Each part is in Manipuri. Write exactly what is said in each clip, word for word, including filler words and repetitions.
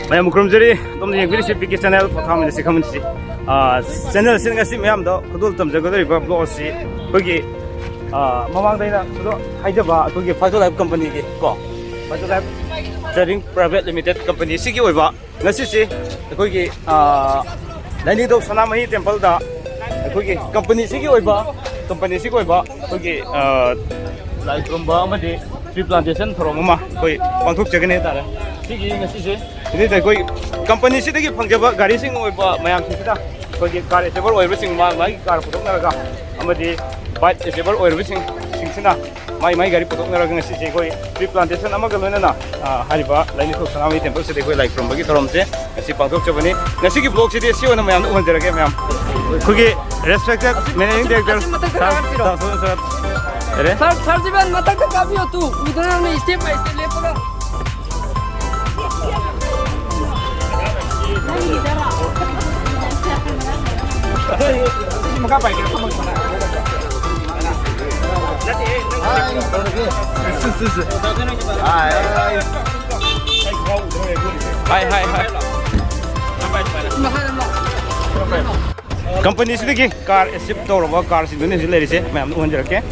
ꯃꯌꯥꯝ ꯈꯨꯔꯨꯝꯖꯔꯤ꯫ ꯑꯗꯣꯝꯅ ꯌꯦꯡꯕꯤꯔꯤꯁꯤ ꯄꯤ ꯀꯦ ꯆꯦꯅꯦꯜ, ꯄꯣꯊꯥꯃꯤꯟꯅꯁꯤ ꯈꯪꯃꯤꯟꯅꯁꯤ꯫ ꯑꯥ, ꯆꯦꯅꯦꯜ ꯑꯁꯤꯅ ꯉꯁꯤ ꯃꯌꯥꯝꯗ ꯈꯨꯗꯣꯜ ꯇꯝꯖꯒꯗꯧꯔꯤꯕ ꯕ꯭ꯂꯣꯒ ꯑꯁꯤ ꯑꯩꯈꯣꯏꯒꯤ, ꯑꯥ, ꯃꯃꯥꯡꯗ ꯑꯩꯅ ꯈꯨꯗꯣꯜ ꯍꯥꯏꯖꯕ ꯑꯩꯈꯣꯏꯒꯤ ꯐꯥꯏꯇꯣ ꯂꯥꯏꯐ ꯀꯝꯄꯅꯤꯒꯤ ꯀꯣ, phyto life trading private limited company ꯑꯁꯤꯒꯤ ꯑꯣꯏꯕ ꯉꯁꯤꯁꯦ ꯑꯩꯈꯣꯏꯒꯤ, ꯑꯥ, ꯂꯥꯏꯅꯤꯡꯊꯧ ꯁꯅꯥꯃꯍꯤ ꯇꯦꯝꯄꯜꯗ ꯑꯩꯈꯣꯏꯒꯤ ꯀꯝꯄꯅꯤꯁꯤꯒꯤ ꯑꯣꯏꯕ, ꯀꯝꯄꯅꯤꯁꯤꯒꯤ ꯑꯣꯏꯕ ꯑꯩꯈꯣꯏꯒꯤ, ꯑꯥ, ꯂꯥꯏ ꯈꯨꯔꯨꯝꯕ ꯑꯃꯗꯤ ꯇ꯭ꯔꯤ ꯄ꯭ꯂꯥꯟꯇꯦꯁꯟ ꯊꯧꯔꯝ ꯑꯃ ꯑꯩꯈꯣꯏ ꯄꯥꯡꯊꯣꯛꯆꯒꯅꯤ ꯍꯥꯏꯇꯥꯔꯦ꯫ ꯁꯤꯒꯤ ꯉꯁꯤꯁꯦ ꯁꯤꯗꯩꯗ ꯑꯩꯈꯣꯏ ꯀꯝꯄꯅꯤꯁꯤꯗꯒꯤ ꯐꯪꯖꯕ ꯒꯥꯔꯤꯁꯤꯡ ꯑꯣꯏꯕ ꯃꯌꯥꯝꯁꯤꯡꯁꯤꯗ ꯑꯩꯈꯣꯏꯒꯤ ꯀꯥꯔ ꯑꯦꯁꯦꯕꯜ ꯑꯣꯏꯔꯕꯁꯤꯡ ꯃꯥ ꯃꯥꯒꯤ ꯀꯥꯔ ꯄꯨꯊꯣꯛꯅꯔꯒ ꯑꯃꯗꯤ ꯕꯥꯏꯛ ꯑꯦꯁꯦꯕꯜ ꯑꯣꯏꯔꯕꯁꯤꯡ, ꯁꯤꯡꯁꯤꯅ ꯃꯥꯏ ꯃꯥꯏ ꯒꯥꯔꯤ ꯄꯨꯊꯣꯛꯅꯔꯒ ꯉꯁꯤꯁꯦ ꯑꯩꯈꯣꯏ ꯇ꯭ꯔꯤ ꯄ꯭ꯂꯥꯟꯇꯦꯁꯟ ꯑꯃꯒ ꯂꯣꯏꯅꯅ, ꯑ, ꯍꯥꯏꯔꯤꯕ ꯂꯥꯏꯅꯤꯡꯊꯧ ꯁꯅꯥꯃꯍꯤ ꯇꯦꯝꯄꯜꯁꯤꯗ ꯑꯩꯈꯣꯏ ꯂꯥꯏ ꯈꯨꯔꯨꯝꯕꯒꯤ ꯊꯧꯔꯝꯁꯦ ꯉꯁꯤ ꯄꯥꯡꯊꯣꯛꯆꯕꯅꯤ꯫ ꯉꯁꯤꯒꯤ ꯕ꯭ꯂꯣꯒꯁꯤꯗꯤ ꯑꯁꯤ ꯑꯣꯏꯅ ꯃꯌꯥꯝꯗ ꯎꯍꯟꯖꯔꯒꯦ꯫ ꯃꯌꯥꯝ ꯑꯩꯈꯣꯏꯒꯤ ꯔꯦꯁꯄꯦꯛꯇꯦꯠ ꯃꯦꯅꯦꯖꯤꯡ ꯗꯤꯔꯦꯛꯇꯔ ꯁꯥꯔ, ꯁꯥꯔ, ꯁꯥꯔ, ꯁꯥꯔ, ꯁꯥꯔ, ꯁꯥꯔ ꯖꯤꯕꯟ ꯃꯊꯛꯇ ꯀꯥꯕꯤꯌꯣ꯫ ꯇꯨ ꯎꯗꯅ ꯅꯪꯅ ꯁ꯭ꯇꯦꯞ ꯕꯥꯏ ꯁ꯭ꯇꯦꯞ ꯂꯦꯞꯄꯒ꯫ ꯍꯥꯏ, ꯍꯥꯏ, ꯍꯥꯏ꯫ ꯀꯝꯄꯅꯤꯁꯤꯗꯒꯤ ꯀꯥꯔ ꯑꯦꯁꯤꯞ ꯇꯧꯔꯕ ꯀꯥꯔꯁꯤꯡꯗꯨꯅꯤ ꯍꯧꯖꯤꯛ ꯂꯩꯔꯤꯁꯦ, ꯃꯌꯥꯝꯗ ꯎꯍꯟꯖꯔꯛꯀꯦ꯫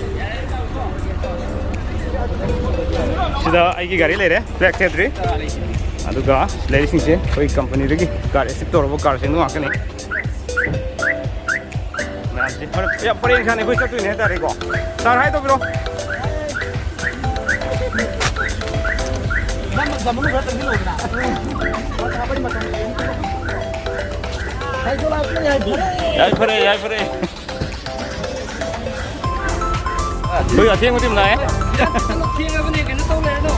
ꯁꯤꯗ ꯑꯩꯒꯤ ꯒꯥꯔꯤ ꯂꯩꯔꯦ, ꯕ꯭ꯂꯦꯛ ꯊꯦꯗ꯭ꯔꯤ꯫ ꯑꯗꯨꯒ ꯂꯩꯔꯤꯁꯤꯡꯁꯦ ꯑꯩꯈꯣꯏ ꯀꯝꯄꯅꯤꯗꯒꯤ ꯀꯥꯔ ꯑꯦꯁꯤꯞ ꯇꯧꯔꯕ ꯀꯥꯔꯁꯤꯡꯗꯨ ꯉꯥꯛꯇꯅꯤ꯫ ꯃꯌꯥꯝꯁꯦ ꯄꯔꯦꯡ ꯁꯥꯅ ꯑꯩꯈꯣꯏ ꯆꯠꯇꯣꯏꯅꯦ ꯍꯥꯏꯇꯥꯔꯦꯀꯣ꯫ ꯁꯥꯔ, ꯍꯥꯏ ꯇꯧꯕꯤꯔꯣ꯫ ꯌꯥꯏꯐꯔꯦ, ꯌꯥꯏꯐꯔꯦ꯫ ꯑꯩꯈꯣꯏ ꯑꯊꯦꯡꯕꯗꯤ ꯑꯗꯨꯝ ꯂꯥꯛꯑꯦ꯫ ꯊꯦꯡꯉꯕꯅꯦ, ꯀꯩꯅꯣ ꯇꯧ ꯂꯩꯔꯅꯨ꯫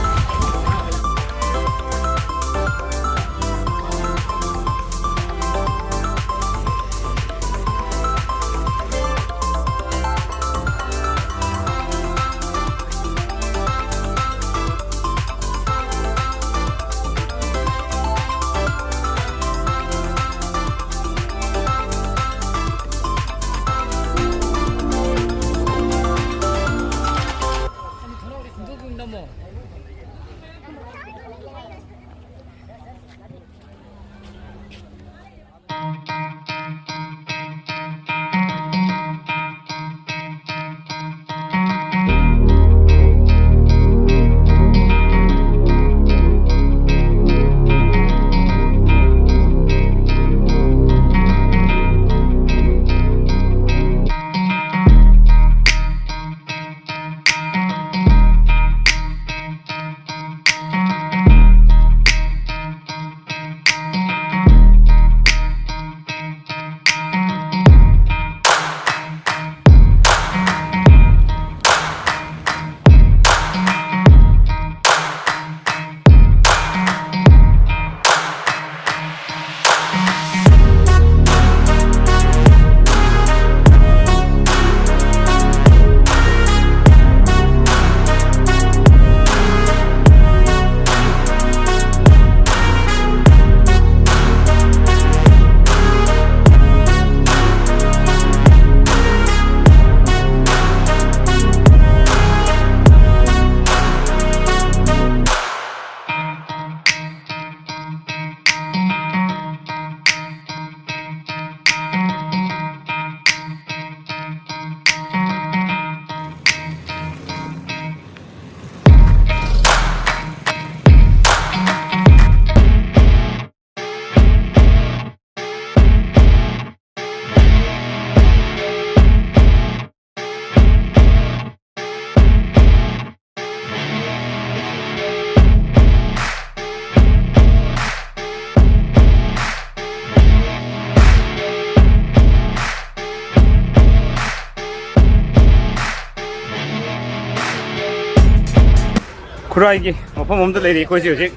ꯈꯨꯔꯥꯏꯒꯤ ꯃꯐꯝ ꯑꯃꯗ ꯂꯩꯔꯤ ꯑꯩꯈꯣꯏꯁꯦ ꯍꯧꯖꯤꯛ꯫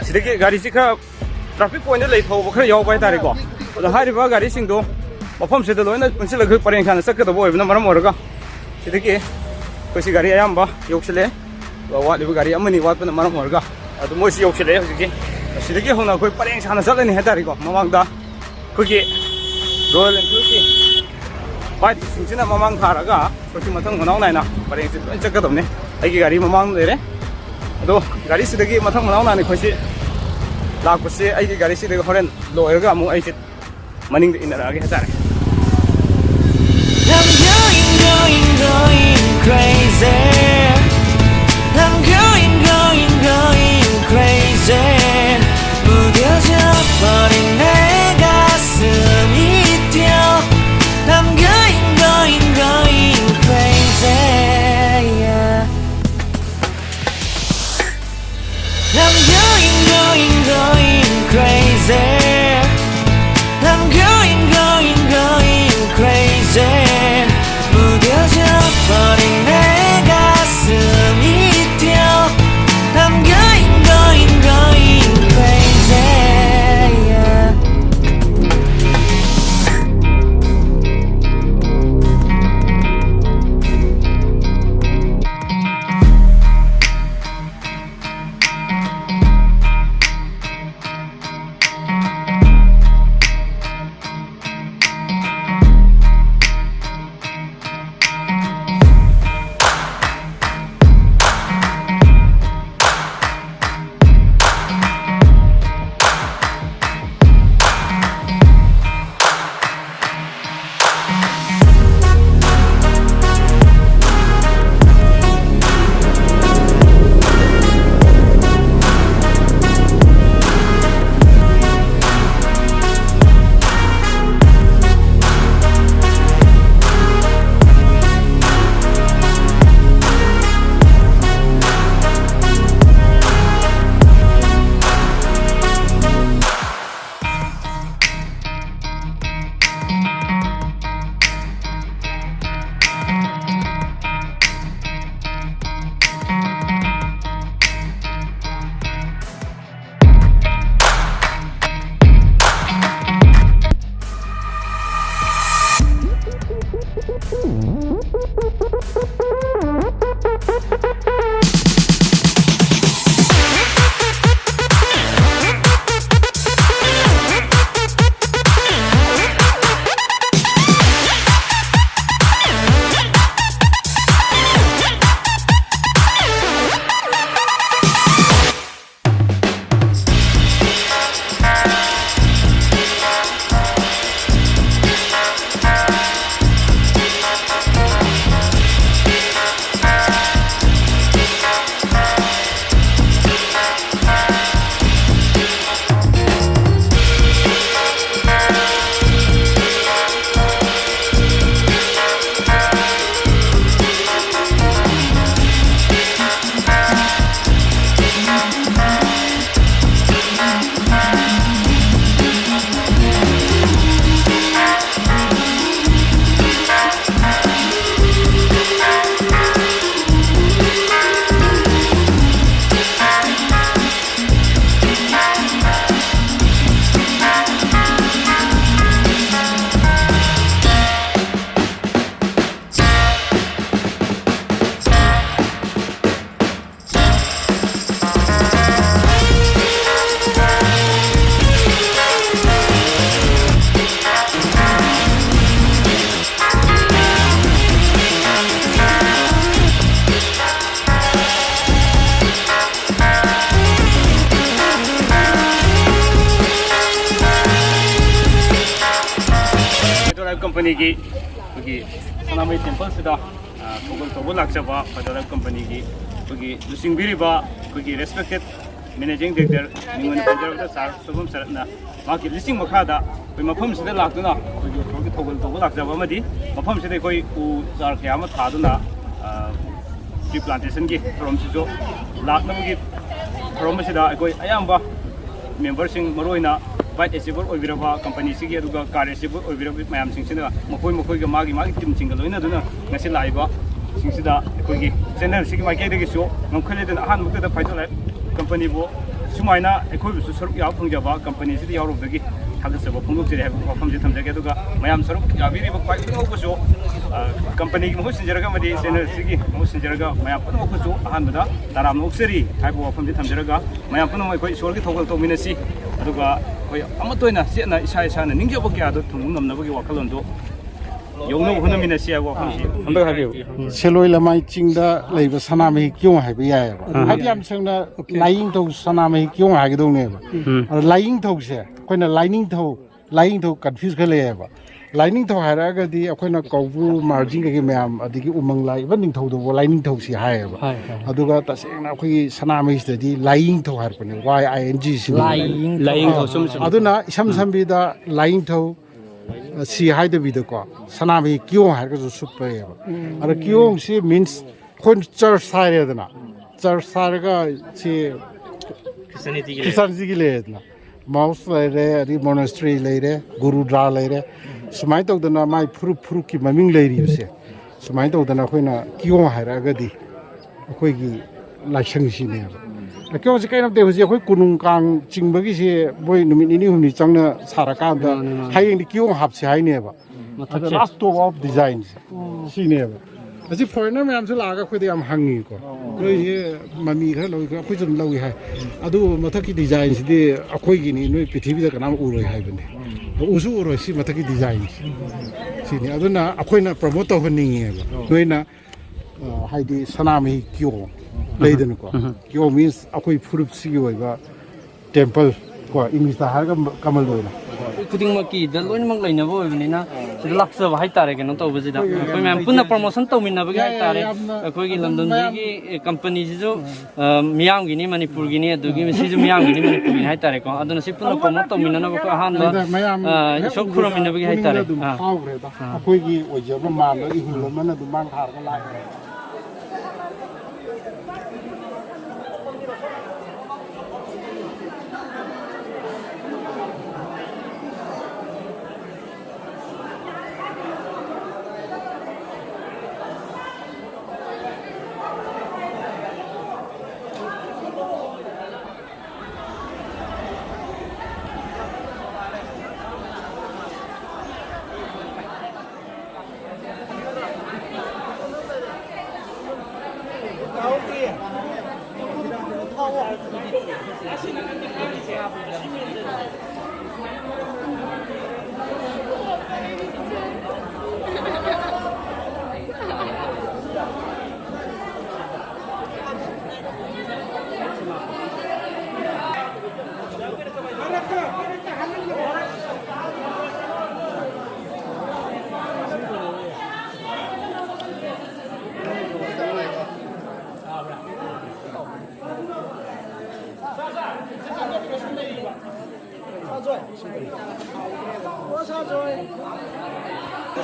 ꯁꯤꯗꯒꯤ ꯒꯥꯔꯤꯁꯤ ꯈꯔ traffic pointꯗ ꯂꯩ ꯊꯧꯕ ꯈꯔ ꯌꯥꯎꯕ ꯍꯥꯏꯇꯥꯔꯦꯀꯣ꯫ ꯑꯗꯣ ꯍꯥꯏꯔꯤꯕ ꯒꯥꯔꯤꯁꯤꯡꯗꯣ ꯃꯐꯝꯁꯤꯗ ꯂꯣꯏꯅ ꯄꯨꯟꯁꯤꯜꯂꯒ ꯄꯔꯦꯡ ꯁꯥꯅ ꯆꯠꯀꯗꯕ ꯑꯣꯏꯕꯅ ꯃꯔꯝ ꯑꯣꯏꯔꯒ ꯁꯤꯗꯒꯤ ꯑꯩꯈꯣꯏꯁꯤ ꯒꯥꯔꯤ ꯑꯌꯥꯝꯕ ꯌꯧꯁꯤꯜꯂꯛꯑꯦ꯫ ꯋꯥꯠꯂꯤꯕ ꯒꯥꯔꯤ ꯑꯃꯅꯤ ꯋꯥꯠꯄꯅ ꯃꯔꯝ ꯑꯣꯏꯔꯒ ꯑꯗꯨ ꯃꯣꯏꯁꯤ ꯌꯧꯁꯤꯜꯂꯛꯑꯦ ꯍꯧꯖꯤꯛꯁꯤ꯫ ꯁꯤꯗꯒꯤ ꯍꯧꯅ ꯑꯩꯈꯣꯏ ꯄꯔꯦꯡ ꯁꯥꯅ ꯆꯠꯂꯅꯤ ꯍꯥꯏꯇꯥꯔꯦꯀꯣ꯫ ꯃꯃꯥꯡꯗ ꯑꯩꯈꯣꯏꯒꯤ Royal Enfieldꯀꯤ bikeꯁꯤꯡꯁꯤꯅ ꯃꯃꯥꯡ ꯊꯥꯔꯒ ꯑꯩꯈꯣꯏꯁꯤ ꯃꯊꯪ ꯃꯅꯥꯎ ꯅꯥꯏꯅ ꯄꯔꯦꯡꯁꯤ ꯂꯣꯏ ꯆꯠꯀꯗꯕꯅꯤ꯫ ꯑꯩꯒꯤ ꯒꯥꯔꯤ ꯃꯃꯥꯡꯗ ꯂꯩꯔꯦ꯫ ꯑꯗꯣ ꯒꯥꯔꯤꯁꯤꯗꯒꯤ ꯃꯊꯪ ꯃꯅꯥꯎ ꯅꯥꯏꯅ ꯑꯩꯈꯣꯏꯁꯤ ꯂꯥꯛꯄꯁꯦ ꯑꯩꯒꯤ ꯒꯥꯔꯤꯁꯤꯗꯒꯤ ꯍꯣꯔꯦꯟ ꯂꯣꯏꯔꯒ ꯑꯃꯨꯛ ꯑꯩꯁꯦ ꯃꯅꯤꯡꯗ ꯏꯟꯅꯔꯛꯑꯒꯦ ꯍꯥꯏꯇꯥꯔꯦ꯫ I'm going, going, going crazy. I'm going, going, going crazy. 무뎌져 버린 내 가슴이 뛰어. I'm going, going, going crazy. Yeah. I'm going, going, going crazy. I'm going, going, going crazy. 무뎌져 버린 내 가슴이 뛰어. I'm going, going, going crazy. Yeah. ꯑꯩꯒꯤ ꯑꯩꯈꯣꯏꯒꯤ ꯁꯅꯥꯃꯍꯤ ꯇꯦꯝꯄꯜꯁꯤꯗ, ꯑ, ꯊꯧꯒꯜ ꯇꯧꯕ ꯂꯥꯛꯆꯕ ꯐꯥꯏꯇꯔ ꯂꯥꯏꯐ ꯀꯝꯄꯅꯤꯒꯤ ꯑꯩꯈꯣꯏꯒꯤ ꯂꯨꯆꯤꯡꯕꯤꯔꯤꯕ ꯑꯩꯈꯣꯏꯒꯤ ꯔꯦꯁꯄꯦꯛꯇꯦꯠ ꯃꯦꯅꯦꯖꯤꯡ ꯗꯥꯏꯔꯦꯛꯇꯔ, ꯃꯤꯡ ꯑꯣꯏꯅ ꯄꯟꯖꯔꯕꯗ ꯁꯥꯔ ꯁꯣꯏꯕꯝ ꯁꯔꯠꯅ ꯃꯍꯥꯛꯀꯤ ꯂꯨꯆꯤꯡ ꯃꯈꯥꯗ ꯑꯩꯈꯣꯏ ꯃꯐꯝꯁꯤꯗ ꯂꯥꯛꯇꯨꯅ ꯑꯩꯈꯣꯏꯒꯤ ꯊꯧꯒꯜ ꯇꯧꯕ ꯂꯥꯛꯆꯕ ꯑꯃꯗꯤ ꯃꯐꯝꯁꯤꯗ ꯑꯩꯈꯣꯏ ꯎ ꯆꯥꯔ ꯀꯌꯥ ꯑꯃ ꯊꯥꯗꯨꯅ, ꯑ, ꯇ꯭ꯔꯤ ꯄ꯭ꯂꯥꯟꯇꯦꯁꯟꯒꯤ ꯊꯧꯔꯝꯁꯤꯁꯨ ꯂꯥꯛꯅꯕꯒꯤ ꯊꯧꯔꯝ ꯑꯁꯤꯗ ꯑꯩꯈꯣꯏ ꯑꯌꯥꯝꯕ ꯃꯦꯝꯕꯔꯁꯤꯡ, ꯃꯔꯨꯑꯣꯏꯅ ꯕꯥꯏꯠ ꯑꯦꯆꯤꯚꯔ ꯑꯣꯏꯕꯤꯔꯕ ꯀꯝꯄꯅꯤꯁꯤꯒꯤ ꯑꯗꯨꯒ ꯀꯥꯔ ꯑꯦꯆꯤꯚꯔ ꯑꯣꯏꯕꯤꯔꯕ ꯃꯌꯥꯝꯁꯤꯡꯁꯤꯅ ꯃꯈꯣꯏ ꯃꯈꯣꯏꯒ ꯃꯥꯒꯤ ꯃꯥꯒꯤ ꯇꯤꯝꯁꯤꯡꯒ ꯂꯣꯏꯅꯗꯨꯅ ꯉꯁꯤ ꯂꯥꯛꯏꯕ ꯁꯤꯡꯁꯤꯗ ꯑꯩꯈꯣꯏꯒꯤ ꯆꯦꯅꯦꯜꯁꯤꯒꯤ ꯃꯥꯏꯀꯩꯗꯒꯤꯁꯨ ꯉꯝꯈꯩ ꯂꯩꯇꯅ ꯑꯍꯥꯟꯕ ꯃꯛꯇꯗ ꯐꯥꯏꯇꯔ ꯂꯥꯏꯐ ꯀꯝꯄꯅꯤꯕꯨ ꯁꯨꯃꯥꯏꯅ ꯑꯩꯈꯣꯏꯕꯨꯁꯨ ꯁꯔꯨꯛ ꯌꯥꯕ ꯐꯪꯖꯕ ꯀꯝꯄꯅꯤꯁꯤꯗ ꯌꯥꯎꯔꯨꯕꯗꯒꯤ ꯊꯥꯒꯠꯆꯕ ꯐꯣꯡꯗꯣꯛꯆꯔꯤ ꯍꯥꯏꯕ ꯋꯥꯐꯝꯁꯤ ꯊꯝꯖꯒꯦ꯫ ꯑꯗꯨꯒ ꯃꯌꯥꯝ ꯁꯔꯨꯛ ꯌꯥꯕꯤꯔꯤꯕ ꯈ꯭ꯋꯥꯏꯗꯒꯤ ꯅꯧꯕꯁꯨ, ꯑ, ꯀꯝꯄꯅꯤꯒꯤ ꯃꯍꯨꯠ ꯁꯤꯟꯖꯔꯒ ꯑꯃꯗꯤ ꯆꯦꯅꯦꯜꯁꯤꯒꯤ ꯃꯍꯨꯠ ꯁꯤꯟꯖꯔꯒ ꯃꯌꯥꯝ ꯄꯨꯝꯅꯃꯛꯄꯨꯁꯨ ꯑꯍꯥꯟꯕꯗ ꯇꯔꯥꯝꯅ ꯑꯣꯛꯆꯔꯤ ꯍꯥꯏꯕ ꯋꯥꯐꯝꯁꯤ ꯊꯝꯖꯔꯒ ꯃꯌꯥꯝ ꯄꯨꯝꯅꯃꯛ ꯑꯩꯈꯣꯏ ꯏꯁꯣꯔꯒꯤ ꯊꯧꯒꯜ ꯇꯧꯃꯤꯟꯅꯁꯤ꯫ ꯑꯗꯨꯒ ꯑꯩꯈꯣꯏ ꯑꯃꯠꯇ ꯑꯣꯏꯅ ꯆꯦꯠꯅ ꯏꯁꯥ ꯏꯁꯥꯅ ꯅꯤꯡꯖꯕ ꯀꯌꯥꯗꯣ ꯊꯨꯡꯕ ꯉꯝꯅꯕꯒꯤ ꯋꯥꯈꯜꯂꯣꯟꯗꯣ ꯌꯧꯅꯕ ꯍꯣꯠꯅꯃꯤꯟꯅꯁꯤ ꯍꯥꯏꯕ ꯋꯥꯐꯝꯁꯤ ꯍꯟꯗꯛ ꯍꯥꯏꯕꯤꯌꯨ꯫ ꯁꯦꯂꯣꯏ ꯂꯃꯥꯏ ꯆꯤꯡꯗ ꯂꯩꯕ ꯁꯅꯥꯃꯍꯤ ꯀꯤꯌꯣꯡ ꯍꯥꯏꯕ ꯌꯥꯏꯑꯕ꯫ ꯎꯝ꯫ ꯍꯥꯏꯗꯤ ꯌꯥꯝ ꯁꯦꯡꯅ ꯂꯥꯏꯌꯦꯡꯊꯧ ꯁꯅꯥꯃꯍꯤ ꯀꯤꯌꯣꯡ ꯍꯥꯏꯒꯗꯧꯅꯦꯕ꯫ ꯎꯝ꯫ ꯑꯗꯣ ꯂꯥꯏꯌꯦꯡꯊꯧꯁꯦ ꯑꯩꯈꯣꯏꯅ ꯂꯥꯏꯅꯤꯡꯊꯧ, ꯂꯥꯏꯌꯦꯡꯊꯧ ꯀꯟꯐ꯭ꯌꯨꯁ ꯈꯔ ꯂꯩꯌꯦꯕ꯫ ꯂꯥꯏꯅꯤꯡꯊꯧ ꯍꯥꯏꯔꯛꯑꯒꯗꯤ ꯑꯩꯈꯣꯏꯅ ꯀꯧꯕ꯭ꯔꯨ, ꯃꯥꯔꯖꯤꯡ ꯀꯩꯀꯩ ꯃꯌꯥꯝ, ꯑꯗꯒꯤ ꯎꯃꯪ ꯂꯥꯏ, ꯏꯚꯟ ꯅꯤꯡꯊꯧꯗꯧꯕ ꯂꯥꯏꯅꯤꯡꯊꯧꯁꯤ ꯍꯥꯏꯌꯦꯕ꯫ ꯍꯣꯏ, ꯍꯣꯏ, ꯍꯣꯏ꯫ ꯑꯗꯨꯒ ꯇꯁꯦꯡꯅ ꯑꯩꯈꯣꯏꯒꯤ ꯁꯅꯥꯃꯍꯤꯁꯤꯗꯗꯤ ꯂꯥꯏꯌꯦꯡꯊꯧ ꯍꯥꯏꯔꯛꯄꯅꯦ, ꯋꯥꯏ ꯑꯥꯏ ꯑꯦꯟ ꯖꯤ ꯁꯤꯅꯤ꯫ ꯂꯥꯏꯌꯦꯡꯊꯧ꯫ ꯂꯥꯏꯌꯦꯡꯊꯧ, ꯆꯨꯝꯃꯤ, ꯆꯨꯝꯃꯤ꯫ ꯑꯗꯨꯅ ꯏꯁꯝ ꯁꯝꯕꯤꯗ ꯂꯥꯏꯌꯦꯡꯊꯧ, ꯑ, ꯁꯤ ꯍꯥꯏꯗꯕꯤꯗꯀꯣ ꯁꯅꯥꯃꯍꯤ ꯀꯤꯌꯣꯡ ꯍꯥꯏꯔꯒꯁꯨ ꯁꯨꯞꯄ ꯌꯥꯏꯌꯦꯕ꯫ ꯑꯗ ꯀꯤꯌꯣꯡꯁꯤ ꯃꯤꯟꯁ ꯑꯩꯈꯣꯏꯅ ꯆꯔꯆ ꯍꯥꯏꯔꯦꯗꯅ, ꯆꯔꯆ ꯍꯥꯏꯔꯒ ꯁꯤ ꯈ꯭ꯔꯤꯁꯇꯤꯌꯥꯅꯤꯇꯤꯒꯤ ꯂꯩꯔꯦ꯫ ꯈ꯭ꯔꯤꯁꯇꯤꯌꯥꯅꯤꯇꯤꯒꯤ ꯂꯩꯔꯦꯗꯅ, ꯃꯥꯎꯁ ꯂꯩꯔꯦ, ꯑꯗꯩ ꯃꯣꯅꯦꯁꯇ꯭ꯔꯤ ꯂꯩꯔꯦ, ꯒꯨꯔꯨꯗ꯭ꯔꯥ ꯂꯩꯔꯦ, ꯁꯨꯃꯥꯏꯅ ꯇꯧꯗꯅ ꯃꯥꯏ ꯐꯨꯔꯨꯞ ꯐꯨꯔꯨꯞꯀꯤ ꯃꯃꯤꯡ ꯂꯩꯔꯤꯕꯁꯦ, ꯁꯨꯃꯥꯏꯅ ꯇꯧꯗꯅ ꯑꯩꯈꯣꯏꯅ ꯀꯤꯌꯣꯡ ꯍꯥꯏꯔꯛꯑꯒꯗꯤ ꯑꯩꯈꯣꯏꯒꯤ ꯂꯥꯏꯁꯪꯁꯤꯅꯦꯕ꯫ ꯀꯤꯌꯣꯡꯁꯦ ꯀꯩꯅꯣ ꯅꯠꯇꯦ, ꯍꯧꯖꯤꯛ ꯑꯩꯈꯣꯏ ꯀꯣꯅꯨꯡ ꯀꯥꯡ ꯆꯤꯡꯕꯒꯤꯁꯦ ꯃꯣꯏ ꯅꯨꯃꯤꯠ ꯅꯤꯅꯤ ꯍꯨꯝꯅꯤ ꯆꯪꯅ ꯁꯥꯔꯀꯥꯟꯗ ꯃꯥꯅꯦ, ꯃꯥꯅꯦ꯫ ꯍꯌꯦꯡꯗꯤ ꯀꯤꯌꯣꯡ ꯍꯥꯞꯁꯦ ꯍꯥꯏꯅꯦꯕ꯫ ꯃꯊꯛꯁꯦ꯫ ꯂꯥꯁ ꯇꯣꯞ ꯑꯣꯐ ꯗꯤꯖꯥꯏꯟꯁꯦ ꯁꯤꯅꯦꯕ꯫ ꯑꯁꯤ ꯐꯣꯔꯦꯟꯅꯔ ꯃꯌꯥꯝꯁꯨ ꯂꯥꯛꯑꯒ ꯑꯩꯈꯣꯏꯗ ꯌꯥꯝ ꯍꯪꯉꯤꯀꯣ꯫ ꯅꯣꯏꯁꯦ ꯃꯃꯤ ꯈꯔ ꯂꯧꯏ, ꯑꯩꯈꯣꯏꯁꯨ ꯑꯗꯨꯝ ꯂꯧꯏ ꯍꯥꯏ꯫ ꯑꯗꯨ ꯃꯊꯛꯀꯤ ꯗꯤꯖꯥꯏꯟꯁꯤꯗꯤ ꯑꯩꯈꯣꯏꯒꯤꯅꯤ, ꯅꯣꯏ ꯄ꯭ꯔꯤꯊꯤꯕꯤꯗ ꯀꯅꯥꯝ ꯎꯔꯣꯏ ꯍꯥꯏꯕꯅꯤ꯫ ꯎꯁꯨ ꯎꯔꯣꯏ ꯁꯤ ꯃꯊꯛꯀꯤ ꯗꯤꯖꯥꯏꯟꯁꯦ꯫ ꯁꯤꯅꯤ꯫ ꯑꯗꯨꯅ ꯑꯩꯈꯣꯏꯅ ꯄ꯭ꯔꯃꯣꯠ ꯇꯧꯍꯟꯅꯤꯡꯉꯦꯕ꯫ ꯅꯣꯏꯅ, ꯑ, ꯍꯥꯏꯗꯤ ꯁꯅꯥꯃꯍꯤ ꯀꯤꯌꯣꯡ ꯂꯩꯗꯅꯀꯣ꯫ ꯀꯤꯌꯣꯡ ꯃꯤꯟꯁ ꯑꯩꯈꯣꯏ ꯐꯨꯔꯨꯞꯁꯤꯒꯤ ꯑꯣꯏꯕ ꯇꯦꯝꯄꯜ ꯀꯣ, ꯏꯪꯂꯤꯁꯇ ꯍꯥꯏꯔꯒ ꯀꯃꯜ ꯑꯣꯏꯅ꯫ ꯈꯨꯗꯤꯡꯃꯛꯀꯤꯗ ꯂꯣꯏꯅꯃꯛ ꯂꯩꯅꯕ ꯑꯣꯏꯕꯅꯤꯅ, ꯁꯤꯗ ꯂꯥꯛꯆꯕ ꯍꯥꯏꯇꯥꯔꯦ, ꯀꯩꯅꯣ ꯇꯧꯕꯁꯤꯗ ꯑꯩꯈꯣꯏ ꯃꯌꯥꯝ ꯄꯨꯟꯅ ꯄ꯭ꯔꯣꯃꯣꯁꯟ ꯇꯧꯃꯤꯟꯅꯕꯒꯤ ꯍꯥꯏꯇꯥꯔꯦ꯫ ꯑꯩꯈꯣꯏꯒꯤ ꯂꯝꯗꯝꯁꯤꯒꯤ, ꯑꯦ, ꯀꯝꯄꯅꯤꯁꯤꯁꯨ, ꯑ, ꯃꯤꯌꯥꯝꯒꯤꯅꯤ, ꯃꯅꯤꯄꯨꯔꯒꯤꯅꯤ, ꯑꯗꯨꯒꯤ ꯁꯤꯁꯨ ꯃꯤꯌꯥꯝꯒꯤꯅꯤ, ꯃꯅꯤꯄꯨꯔꯒꯤꯅꯤ ꯍꯥꯏꯇꯥꯔꯦꯀꯣ꯫ ꯑꯗꯨꯅ ꯁꯤ ꯄꯨꯟꯅ ꯄ꯭ꯔꯣꯃꯣꯠ ꯇꯧꯃꯤꯟꯅꯅꯕ ꯑꯩꯈꯣꯏ ꯑꯍꯥꯟꯕ, ꯑꯗ ꯃꯌꯥꯝ ꯑ, ꯍꯦꯛ ꯏꯁꯣꯔ ꯎꯕꯗ ꯈꯨꯔꯨꯝꯃꯤꯟꯅꯕꯒꯤ ꯄꯨꯛꯅꯤꯡꯗ ꯍꯥꯏꯇꯥꯔꯦ꯫ ꯑꯗꯨꯝ ꯑꯥ꯫ ꯐꯥꯎꯈ꯭ꯔꯦꯗ꯫ ꯑꯥ꯫ ꯑꯩꯈꯣꯏꯒꯤ ꯑꯣꯏꯖꯕ ꯃꯥꯟꯕ ꯏꯍꯨꯜ ꯑꯃꯅ ꯑꯗꯨꯝ ꯃꯥꯡ ꯊꯥꯔꯒ ꯂꯥꯛꯑꯦ꯫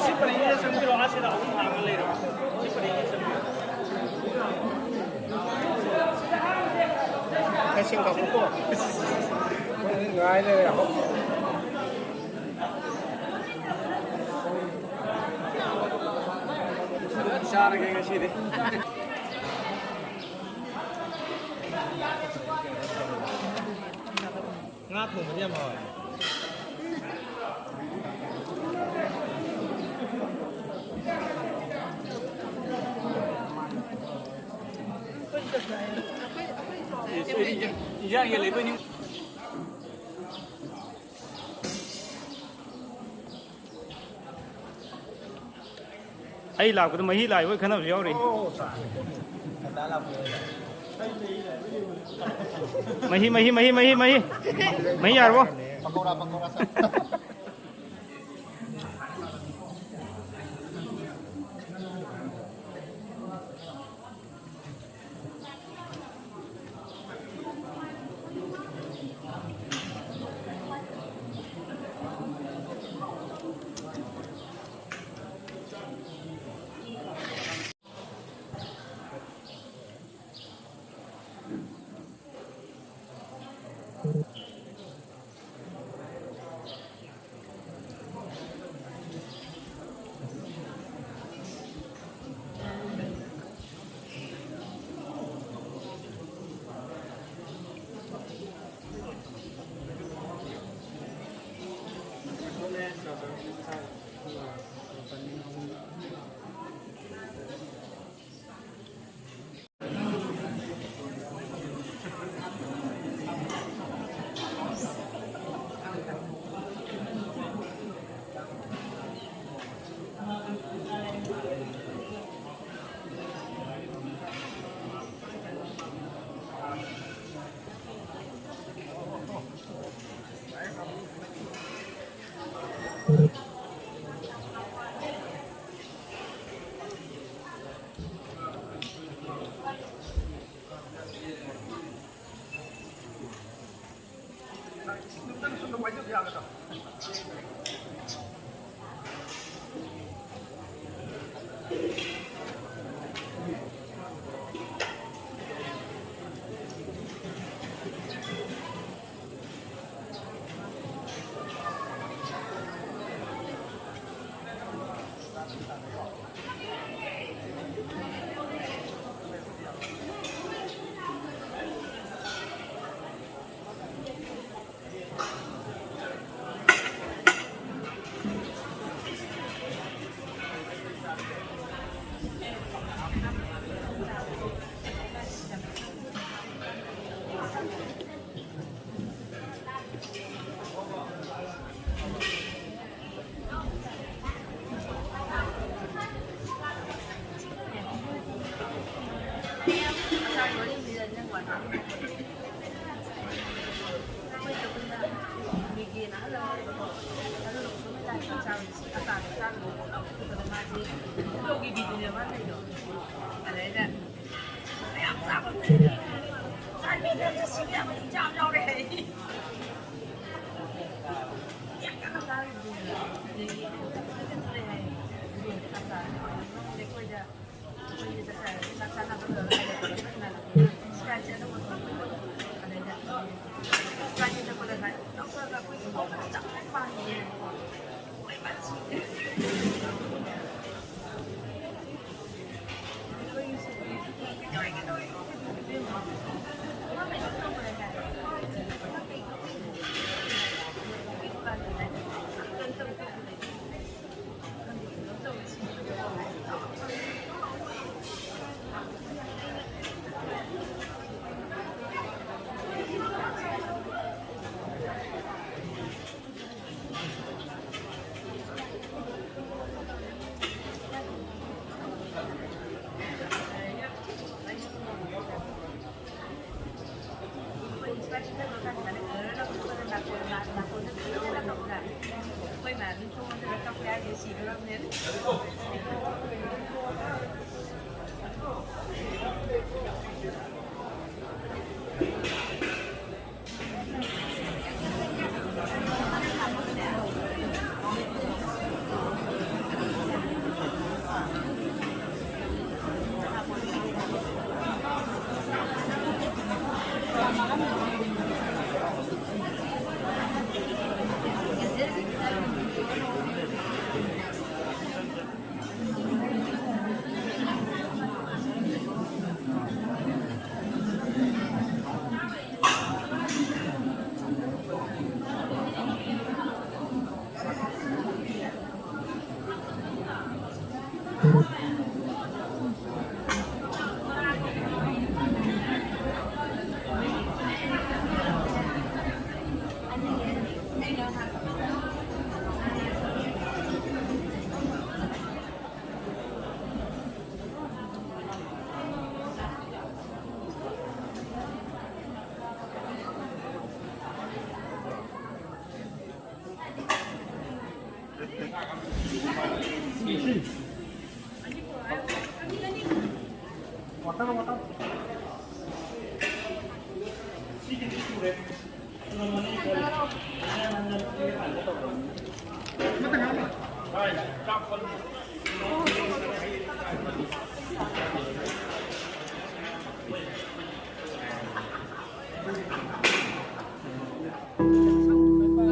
ꯁꯤ ꯄꯔꯦꯡꯁꯤꯗ ꯆꯪꯕꯤꯔꯣ, ꯑꯁꯤꯗ ꯑꯍꯨꯝ ꯍꯥꯡꯉ ꯂꯩꯔꯕ꯫ ꯁꯤ ꯄꯔꯦꯡꯁꯤꯗ ꯆꯪꯕꯤꯔꯣ꯫ ꯈꯔ ꯁꯦꯝ ꯀꯥꯞꯄꯨꯀꯣ꯫ ꯉꯥꯏ ꯂꯩꯔꯦ꯫ ꯐꯖꯅ ꯆꯥꯔꯒꯦ ꯉꯁꯤꯗꯤ꯫ ꯉꯥ ꯊꯣꯡꯕꯗꯤ ꯌꯥꯝ ꯍꯥꯎꯋꯦ꯫ ꯏꯟꯖꯥꯡ ꯌꯦꯟ ꯂꯩꯕꯣꯏ ꯅꯤꯡ-, ꯑꯩ ꯂꯥꯛꯄꯗ ꯃꯍꯤ ꯂꯥꯛꯏꯕꯣꯏ ꯈꯟꯅꯕꯁꯨ ꯌꯥꯎꯔꯤ꯫ ꯃꯍꯤ, ꯃꯍꯤ, ꯃꯍꯤ, ꯃꯍꯤ, ꯃꯍꯤ꯫ ꯃꯍꯤ ꯌꯥꯔꯕꯣ? Pakora, pakora sa.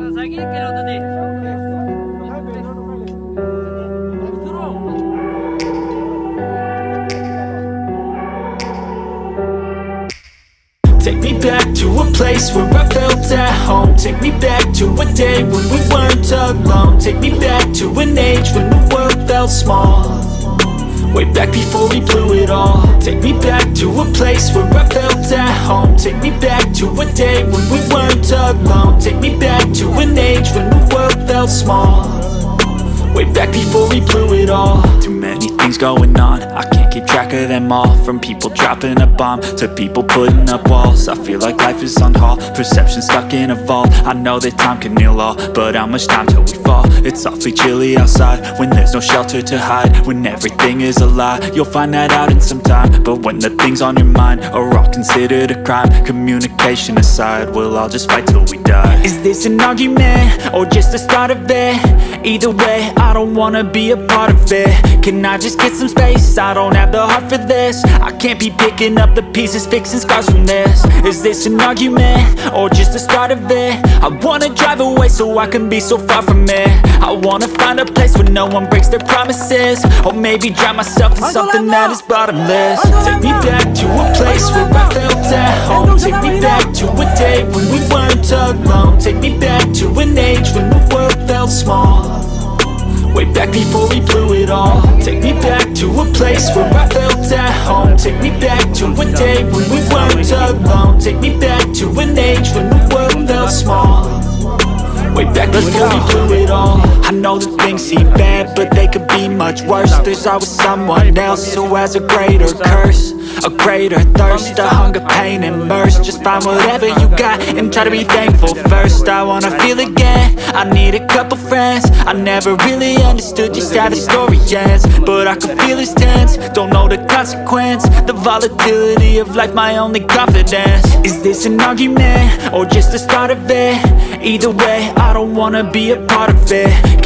ꯉꯁꯥꯏꯒꯤ ꯀꯩꯅꯣꯗꯨꯗꯤ? Take me back to a place where I felt at home. Take me back to a day when we weren't alone. Take me back to an age when the world felt small. Way back before we blew it all. Take me back to a place where I felt at home. Take me back to a day when we weren't alone. Take me back to an age when the world felt small. Way back before we blew it all. Too many Things going on, I can't keep track of them all. From people dropping a bomb to people putting up walls. I feel like life is on hold, perception stuck in a vault. I know that time can heal all, but how much time till we fall? It's awfully chilly outside when there's no shelter to hide. When everything is a lie, you'll find that out in some time. But when the things on your mind are all considered a crime, communication aside, we'll all just fight till we die. Is this an argument or just the start of it? Either way, I don't wanna be a part of it. Can I just get some space? I don't have the heart for this. I can't be picking up the pieces, fixing scars from this. Is this an argument or just the start of it? I wanna drive away so I can be so far from it. I wanna find a place where no one breaks their promises. Or maybe drown myself in something that is bottomless. Take me back to a place where I felt at home. Take me back to a day when we weren't alone. Take me back to an age when the world felt small. Way back before we blew it all. Take me back to a place where I felt at home. Take me back to a day when we weren't alone. Take me back to an age when the world felt small. Way back before we blew it all. I know that things seem bad, but they could be much worse. There's always someone else who has a greater curse, a greater thirst, a hunger, pain, and mercy. Just find whatever you got and try to be thankful first. I wanna feel again. I need a couple friends. I never really understood just how the story ends, but I can feel it's tense. Don't know the consequence. The volatility of life, my only confidence. Is this an argument or just the start of it? Either way, I don't wanna be a part of it.